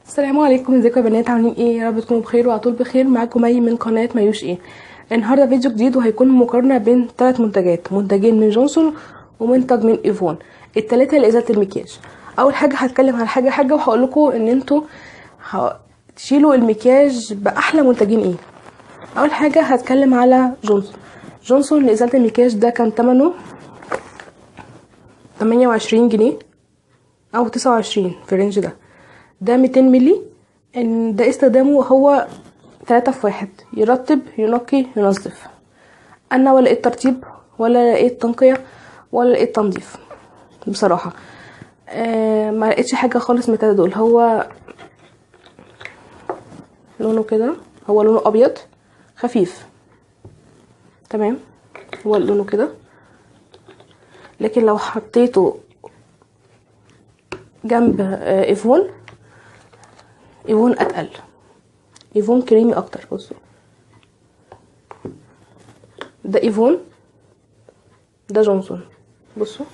السلام عليكم، ازيكم يا بنات؟ عاملين ايه؟ يا رب تكونوا بخير وعلى طول بخير. معاكم مي من قناة ميوش ايه. النهارده فيديو جديد وهيكون مقارنة بين 3 منتجات، منتجين من جونسون ومنتج من ايفون، الثلاثة لازالة المكياج. اول حاجة هتكلم عن حاجة وهقول لكم ان انتوا تشيلوا المكياج باحلى منتجين ايه. اول حاجة هتكلم على جونسون. جونسون لازالة المكياج ده كان ثمنه 28 جنيه او 29 في ال range ده. ده 200 ملي، ان ده استخدامه هو 3 في 1، يرطب ينقي ينظف. انا ولا لقيت ترطيب ولا لقيت تنقية ولا لقيت تنظيف بصراحة. ما لقيتش حاجة خالص من التلاتة دول. هو لونه كده، هو لونه ابيض خفيف، تمام، هو لونه كده، لكن لو حطيته جنب ايفون، ايفون اتقل، ايفون كريمي اكتر. بصوا ده ايفون، ده جونسون. بصوا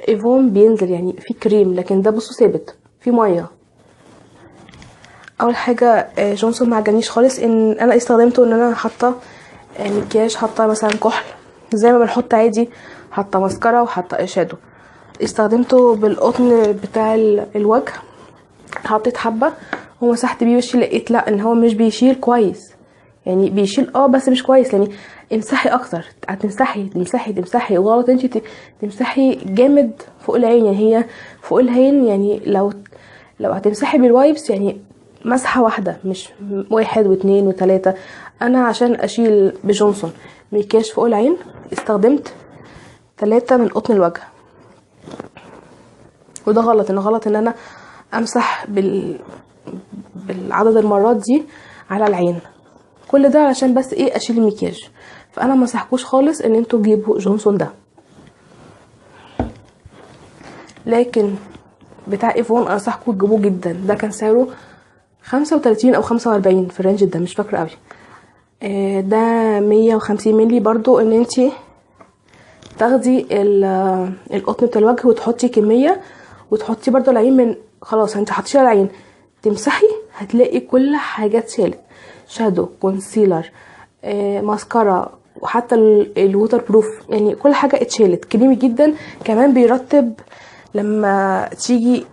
ايفون بينزل يعني في كريم، لكن ده بصوا ثابت في مية. اول حاجة جونسون ما عجبنيش خالص، ان انا استخدمته ان انا حاطه مكياج، حاطه مثلا كحل زي ما بنحط عادي، حاطه ماسكارا وحاطه eyeshadow. استخدمته بالقطن بتاع الوجه، حطيت حبه ومسحت بيه وشي، لقيت لا ان هو مش بيشيل كويس، يعني بيشيل بس مش كويس. يعني امسحي اكتر، هتمسحي تمسحي تمسحي، وغلط انت تمسحي جامد فوق العين، يعني هي فوق العين، يعني لو هتمسحي بال wipes يعني مسحه واحدة، مش 1 و2 و3. انا عشان اشيل بجونسون مكياج فوق العين استخدمت 3 من قطن الوجه، وده غلط. ان غلط ان انا امسح بالعدد المرات دي على العين، كل ده علشان بس ايه، اشيل المكياج. فانا ما انصحكوش خالص ان انتوا تجيبوا جونسون ده، لكن بتاع ايفون انصحكم تجيبوه جدا. ده كان سعره 35 او 45 في ال range ده، مش فاكره قوي. ده 150 ملي. برضو ان انتي تاخدي القطن بتاع الوجه وتحطي كمية، وتحطي برضو العين من خلاص انت حطيتي العين تمسحي، هتلاقي كل حاجة اتشالت، shadow، concealer، ماسكارا، وحتى ال waterproof، يعني كل حاجة اتشالت. كريمي جدا، كمان بيرطب لما تيجي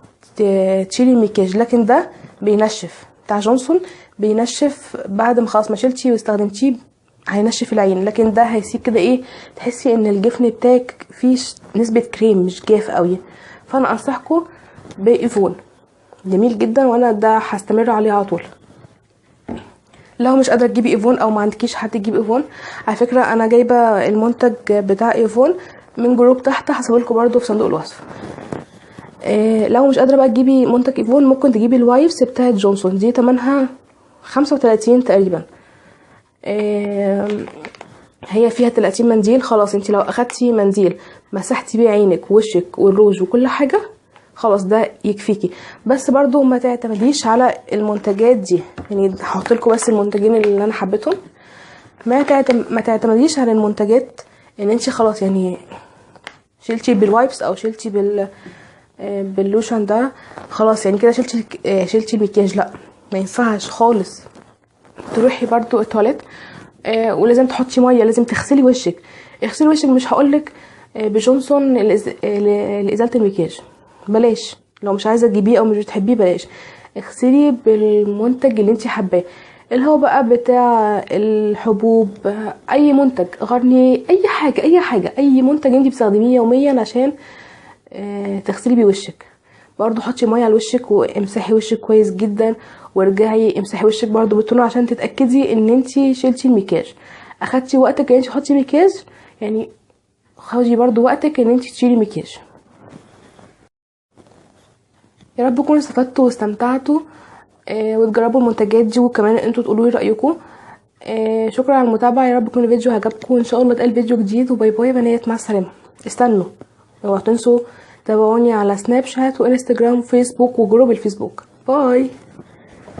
تشيلي المكياج. لكن ده بينشف، بتاع جونسون بينشف بعد ما خلاص ما شلتي واستخدمتيه هينشف العين، لكن ده هيسيب كده ايه، تحسي ان الجفن بتاعك فيه نسبة كريم، مش جاف قوي. فانا انصحكم بايفون، جميل جدا، وانا ده هستمر عليه على طول. لو مش قادرة تجيبي ايفون او ما عندكيش حد تجيب ايفون، على فكرة انا جايبه المنتج بتاع ايفون من group تحت، هسيبهولكم برده في صندوق الوصف. لو مش قادرة بقى تجيبي منتج ايفون، ممكن تجيبي ال wipes بتاعه جونسون دي، تمنها 35 تقريبا. هي فيها 30 منديل. خلاص انت لو اخدتي منديل مسحتي بيه عينك ووشك والروج وكل حاجة، خلاص ده يكفيكي. بس برضو ما تعتمديش على المنتجات دي، يعني هحط لكم بس المنتجين اللي انا حبيتهم. ما تعتمديش على المنتجات ان انت خلاص يعني شيلتي بال wipes او شيلتي باللوشن ده، خلاص يعني كده شيلتي المكياج. لا، ما ينفعش خالص. تروحي برضو التواليت، ولازم تحطي مية، لازم تغسلي وشك. اغسلي وشك، مش هقولك بجونسون لازالة المكياج، بلاش. لو مش عايزه تجيبيه او مش بتحبيه بلاش، اغسلي بالمنتج اللي انت حباه، اللي هو بقى بتاع الحبوب، اي منتج غرني، اي حاجة، اي حاجة، اي منتج انت بتستخدميه يوميا عشان تغسلي بيه وشك. برضو حطي مية على وشك وامسحي وشك كويس جدا، وارجعي امسحي وشك برضو بال toner عشان تتاكدي ان انتي شيلتي المكياج. اخدتي وقتك ان انتي تحطي مكياج، يعني خدي برضو وقتك ان انتي تشيلي مكياج. يا رب تكونوا استفدتوا واستمتعتوا، وتجربوا المنتجات دي، وكمان انتوا تقولوا لي رايكم. شكرا على المتابعة، يا رب يكون الفيديو عجبكم، وان شاء الله تقابل فيديو جديد. و bye bye يا بنات، مع السلامة. استنوا، اوعوا تنسوا تابعوني على سناب شات وانستجرام وفيسبوك و group الفيسبوك. bye.